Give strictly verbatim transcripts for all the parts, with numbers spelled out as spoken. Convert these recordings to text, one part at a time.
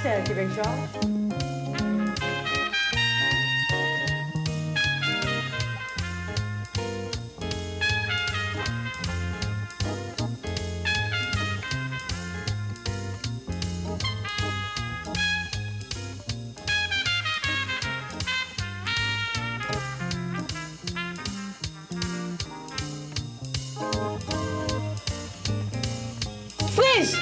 Sèl Kebèk Jòj. Friz!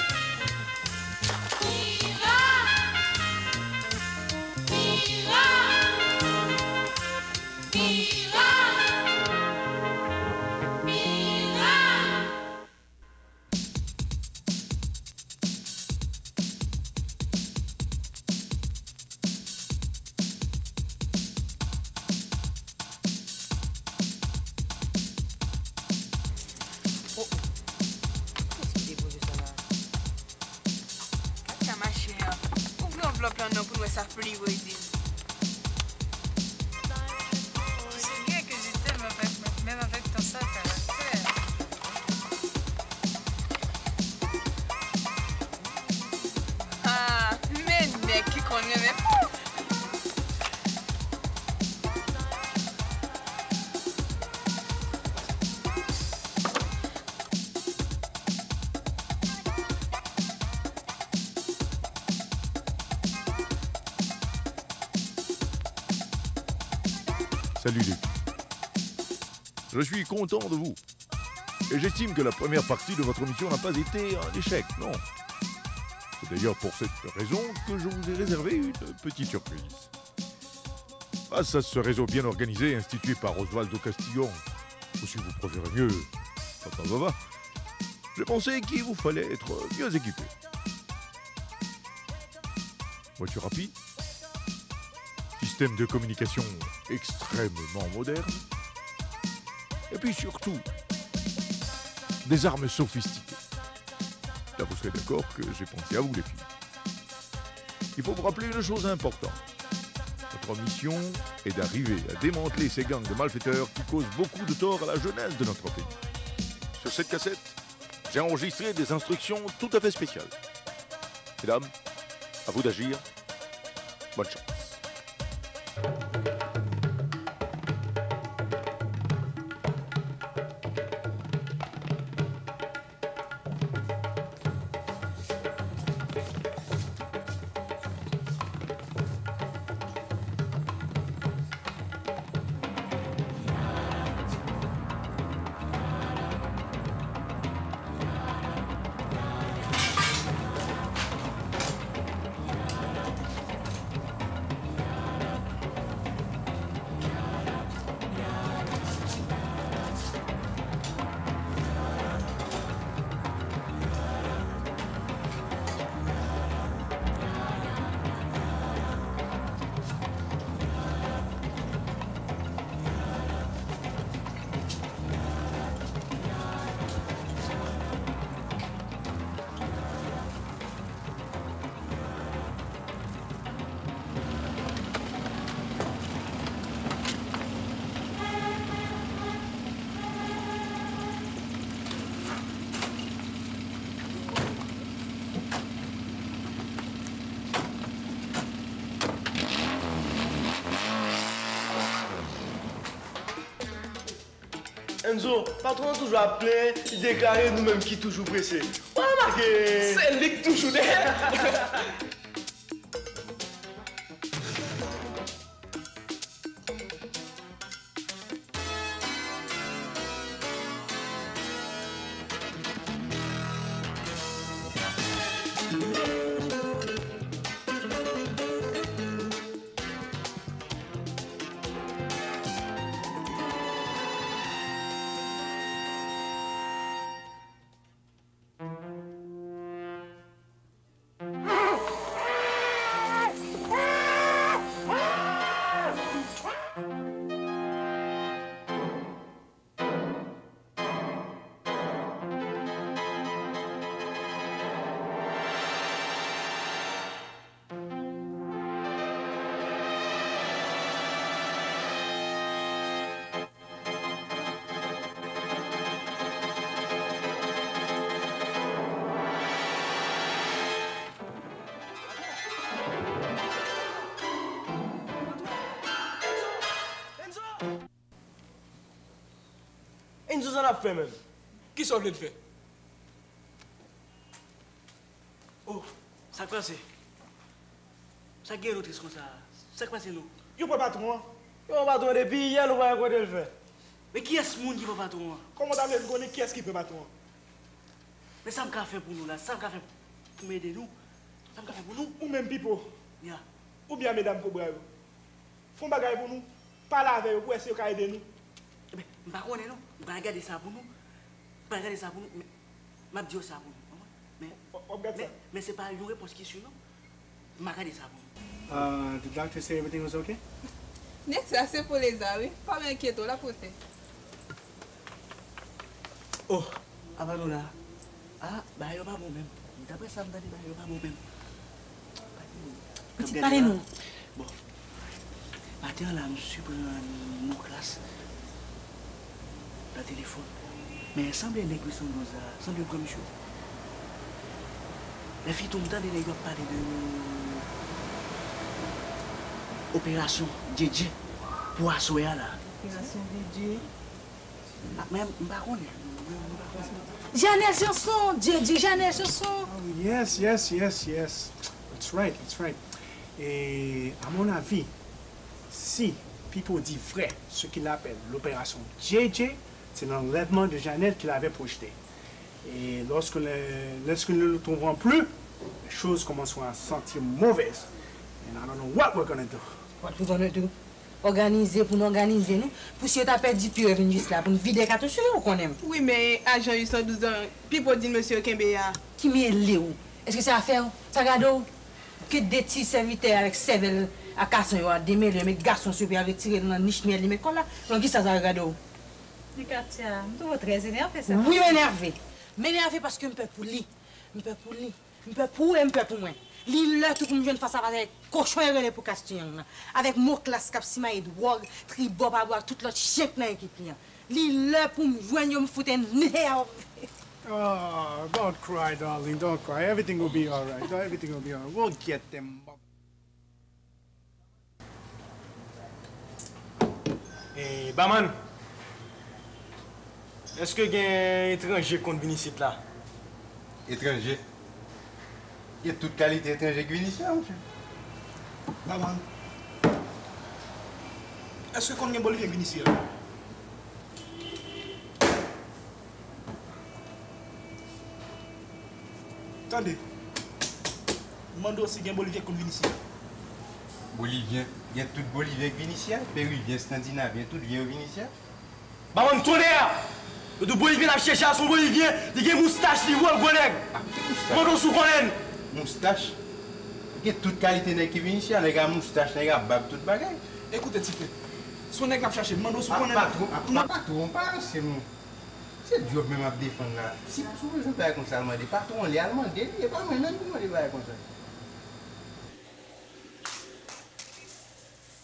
Oh, oh. Kiyès ki depoze sa la? Gad sa, machè. Ouvri anvlòp lan non pou n wè sa Fli voye di n. Seyè, ke je t'aime avec, même avec ton sale caractère. Ah, men nèg ki konn renmen fou. Salut les filles. Je suis content de vous. Et j'estime que la première partie de votre émission n'a pas été un échec, non. C'est d'ailleurs pour cette raison que je vous ai réservé une petite surprise. Grâce à ce réseau bien organisé institué par Osvaldo Castillo, ou si vous préférez mieux, Papa Baba, j'ai pensé qu'il vous fallait être mieux équipé. Voiture rapide, système de communication extrêmement moderne, et puis surtout, des armes sophistiquées. Là, vous serez d'accord que j'ai pensé à vous, les filles. Il faut vous rappeler une chose importante. Notre mission est d'arriver à démanteler ces gangs de malfaiteurs qui causent beaucoup de tort à la jeunesse de notre pays. Sur cette cassette, j'ai enregistré des instructions tout à fait spéciales. Mesdames, à vous d'agir. Bonne chance. Enzo, patwon an toujou ap plenyen, li deklare nou menm ki toujou prese. Ou remake? Se li k toujou dèyè. Sa n ap fè menm? Kisa w vle n fè? Oh, sa k pase? Sa k gen nou tris konsa? Sa k pase nou? Yo pran patwon an. Yo pran patwon an depi yè, nou pa wè kote l fè. Men kiyès moun ki pran patwon an? Kòman w ta vle n konnen kiyès ki pran patwon an? Men sa m ka fè pou nou la? Sa m ka fè pou m ede nou? Sa m ka fè pou nou? Ou menm Pipo. Ya. Oubyen a medam Kobra yo. Fè yon bagay pou nou. Pale avè yo pou wè si yo ka ede nou. Ebyen, m pa konnen non. M pral gade sa pou nou. M pral gade sa pou nou. Men, m ap di yo sa pou nou. Konprann? Men, w ap gade men, sa? Men se pa yon repons ki si non. M a gade sa pou nou. Uh, the doctor say everything was okay? Nèg sa se pou Leza wi. Pa enkyete w, l ap pote. Oh, apa nou la? Ah, bagay yo pa bon menm. Daprè sa m tande, bagay yo pa bon menm. Pitit, pale nou. Bon. Maten an la, m siprann Moklas nan telefòn. Men sanble nèg uit san douz la, sanble l pran misye. Lè fini tou, m tande nèg yo ap pale de operasyon Djedje pou aswè a la. Operasyon Djedje. Ah, men m pa konnen. Mwen, mwen pa konnen. Janèl Janson, Djedje Janèl Janson. Oh, yes, yes, yes, yes. That's right, that's right. Et à mon avis, si Pipo di vrè ce qu'il appelle l'opération Djedje, c'est l'enlèvement de Janèl qu'il avait projeté. Et lorsque le, lorsque nous ne le trouverons plus, les choses commenceront à sentir mauvaises. And I don't know what we're gonna do. What we gonna do? Òganize pou n òganize nou, pou si yo ta pèdi pi yo vin jis la, pou n vide katouch yo, ou konnen m. Wi, men ajan uit san douz an, Pipo di n mesye yo kenbe a. Ki mele w? Èske se afè w? Sa gade w? Ke de ti sèvitè avèk sèvèl a kason yo a demele yo, met gason sou pye a, retire l nan nich myèl li met kò l la. Nan kisa sa gade w? Men Katia, m twouve w trè enève sa. Wi, m enève. M enève paske m pè pou li. M pè pou li. M pè pou ou e m pè pou mwen. Li lè tou pou m jwenn fas a fas avèk kochon e rele pou Kastiyang nan. Avèk Moklas k ap simaye dwòg, tribò pa bò ak tout lòt chen k nan ekip li an. Li lè pou m jwenn yo, m fout en nè a. Oh, don't cry, darling, don't cry. Everything will be all right. Everything will be all right. We'll get them. Eh, baman! Èske gen etranje k konn vin isit la? Etranje? Gen tout kalite etranje k vin isit la, monchè. Baman! Èske konn gen Bolivyen k vin isit la? Tande. M mande w si gen Bolivyen k konn vin isi a. Bolivyen? Gen tout Bolivyen k vin isi a. Perivyen, Eskandinavyen, tout vyen yo vin isi a. Babann tonnè a! Yo di w Bolivyen n ap chèche a, se yon Bolivyen, li gen moustach, li wo, l gwo nèg. M mande w si w konnen l. Moustach? Gen tout kalite nèg ki vin isi a, nèg a moustach, nèg a bab, tout bagay. Ekoute, ti frè. Se yon nèg n ap chache, m mande w si w konnen l. Patwon, patwon, pa ranse m non. Se djòb mwen m ap defann la. Si, si w bezwen bagay konsa, al mande patwon an, li al mande li, e pa mwen menm pou mande bagay konsa.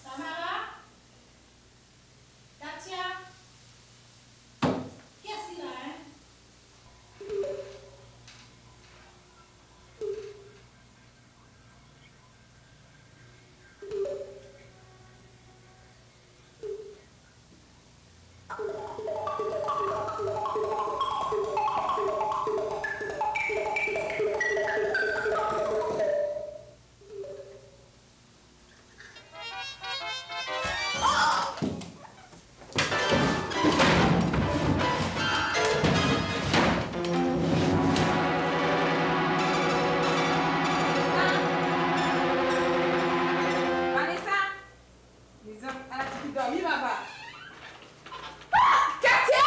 Tamara? Katia? Kiyès ki la, en? Vanessa? Mezanmi, ala ti fi dòmi, papa. Ah! Katia!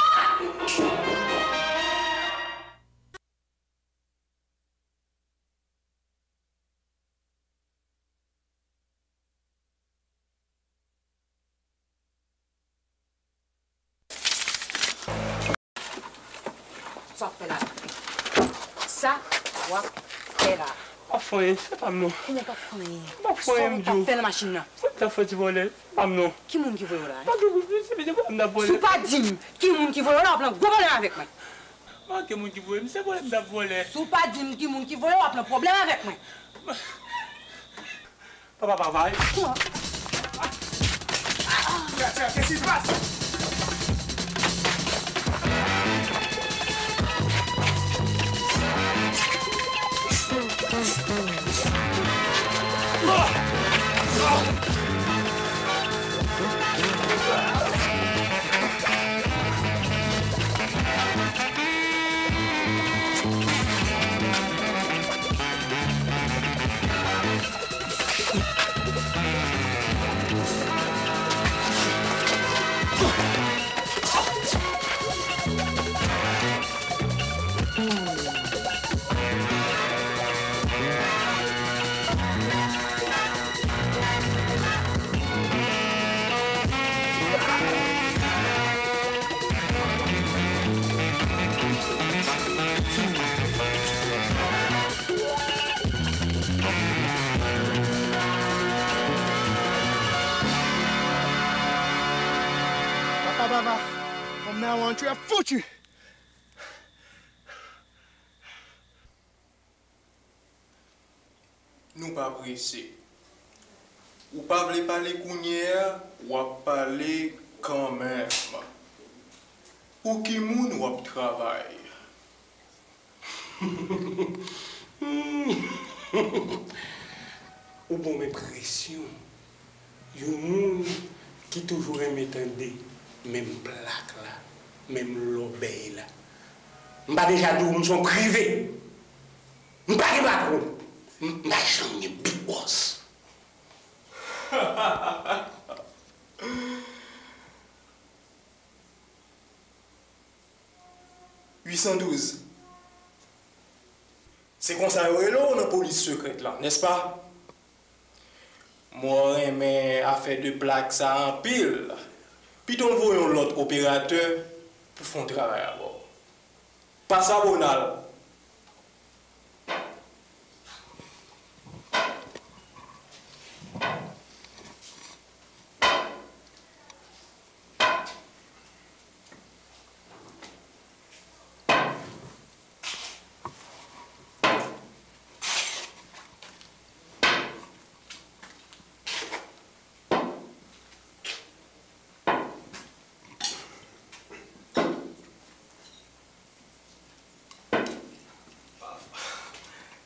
Sa w ap fè la? Sa w ap fè la? M p ap fè anyen, se pa m non. Kouman w p ap fè anyen? M p ap fè anyen, m di w. Sa w ap fè nan machin nan? Sa w t ap fè, ti vòlè? Se pa m non. Ki moun ki voye w la, en? Pa gen moun, se vòlè m t ap vòlè. Si w pa di m ki moun ki voye w la, w ap nan gwo pwoblèm avèk mwen. Pa gen moun ki voye m, se vòlè m t ap vòlè. Si w pa di m ki moun ki voye w, w ap nan pwoblèm avèk mwen. Papa, papa, e. Tia, tia, qu'est-ce qui se passe? Papa Vava, fanm nan rantre fouti. Nou pa prese. Ou pa vle pale kounye a, w ap pale kanmenm. Pou ki moun w ap travay? Ou ban m enpresyon yon moun ki toujou renmen tande menm plak la, menm lòbèy la. M pa deja di w m se yon prive? M pa gen patwon. M, m pa janm gen big boss. Uit san douz. Se konsa yo rele w nan polis sekrèt la, nèspa? Mwen renmen afè de plak sa anpil. Pito m voye yon lòt operatè pou fè yon travay avè w. Pase a Bonal.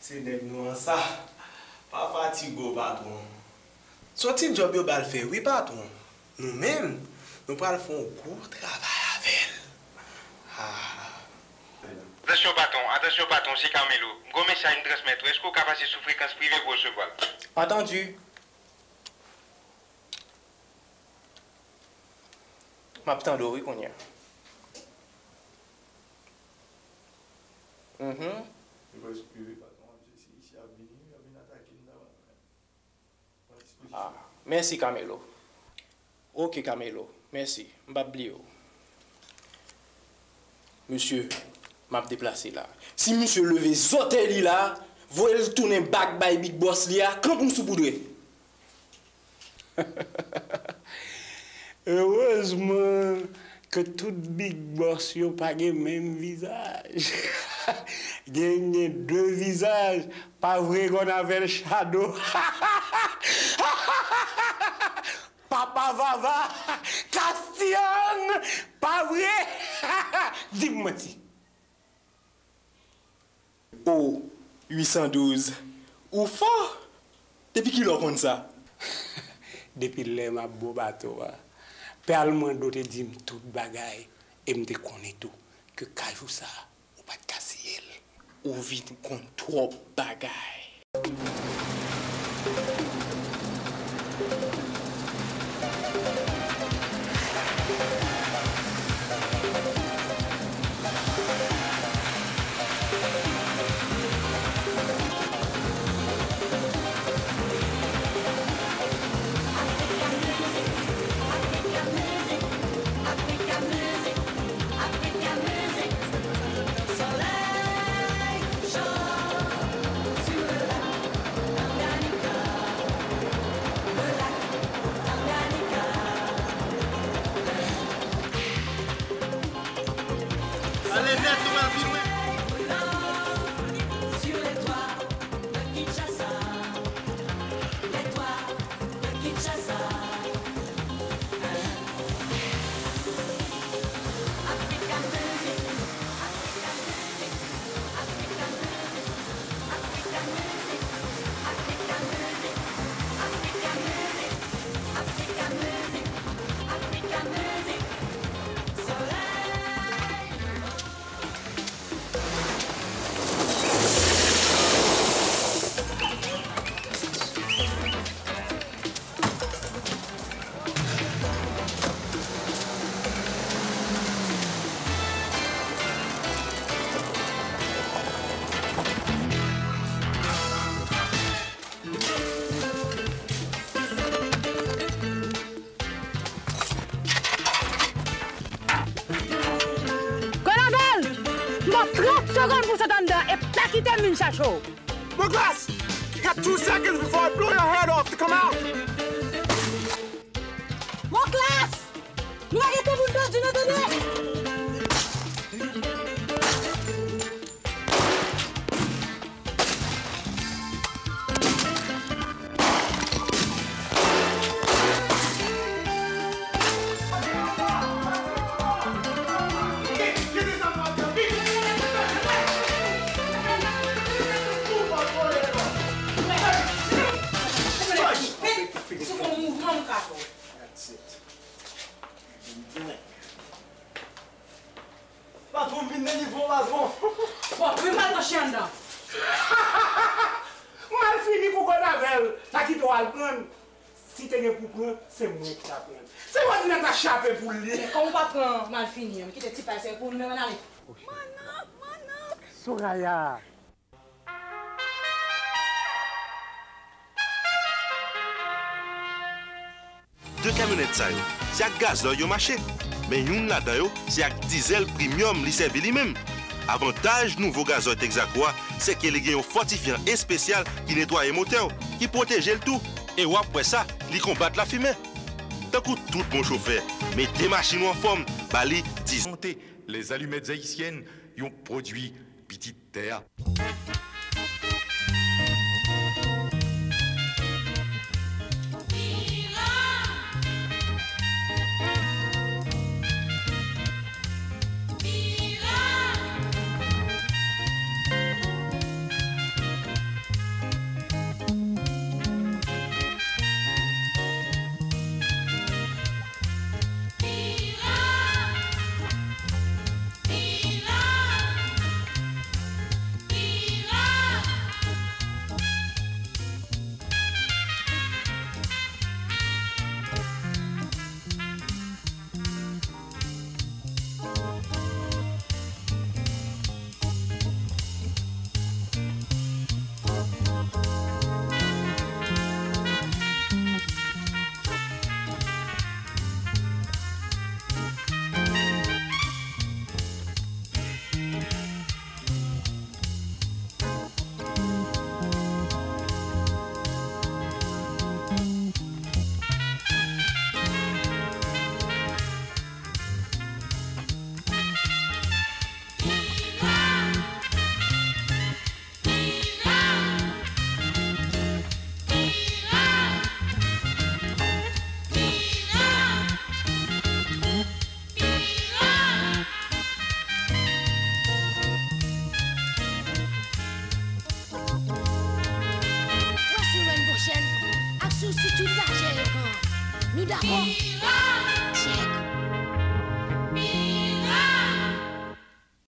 Se nèg nou an sa. Pa fatige w, patwon. Se yon ti djòb yo ba l fè, wi, patwon. Nou menm, nou pral fè yon gwo travay avè l. Ah. Atansyon, patwon, atansyon, patwon, se Carmelo. M gon mesaj m transmèt ou. Èske w ka pase sou frekans prive pou w resevwa l? Antandi. M ap tande w, wi, kounye a. Mhm. Ah, mèsi, Carmelo. Oke, Carmelo, mèsi. M p ap bliye w. Mesye, m ap deplase la. Si misye leve zòtèy li la, voye l tounen bak bay Big Boss li a, kanpe m soupoudre. Erezman ke tout big boss yo pa gen menm vizaj. Gen, gen de vizaj, pa vre, Gonavèl Shadow. Papa Vava, Castian, pa vre. Di m manti. O uit san douz, ou fò! Depi kilè w konn sa? Depi lè m ap bo bato a. Pè Almando te di m tout bagay, e m te konnen tou ke kajou sa a, ou pa t ka siye l. Ou vin konn twòp bagay. Kite m vin chache w. Moklas! You got two seconds before I blow your head off to come out! Moklas! Nou pa gen tan pou n pèdi, nou tande? Sou fon mouvman m ka fè. That's it. Patwon, m vin delivre w, patwon. Bon, vin pran chen anndan. M al fini kougon avè l. Sa kite w al pran l. Si te gen pou pran, se mwen ki ta pran l. Se òdinatè a chape pou l li. Men kòm ou pa pran malfini an, m kite ti pay sa pou nou menm, ann ale. Manòk, manòk. Soraya. De kamyonèt sa yo, se ak gazòl yo mache. Men youn ladan yo, se ak dizèl premyòm li sèvi li menm. Avantaj nouvo gazòl Texaco a, se ke li gen yon fòtifyan espesyal ki netwaye motè w, ki pwoteje l tou. E w ap wè sa, li konbat lafimen. Tankou tout bon chofè, mete machin ou anfòm, ba li dizèl. Monte, les allumettes haïtiennes, yon pwodui pitit tè a. Wè semèn pwochèn, ak sou, sou tout lajè yo kan. Nou dakò? Tchèk.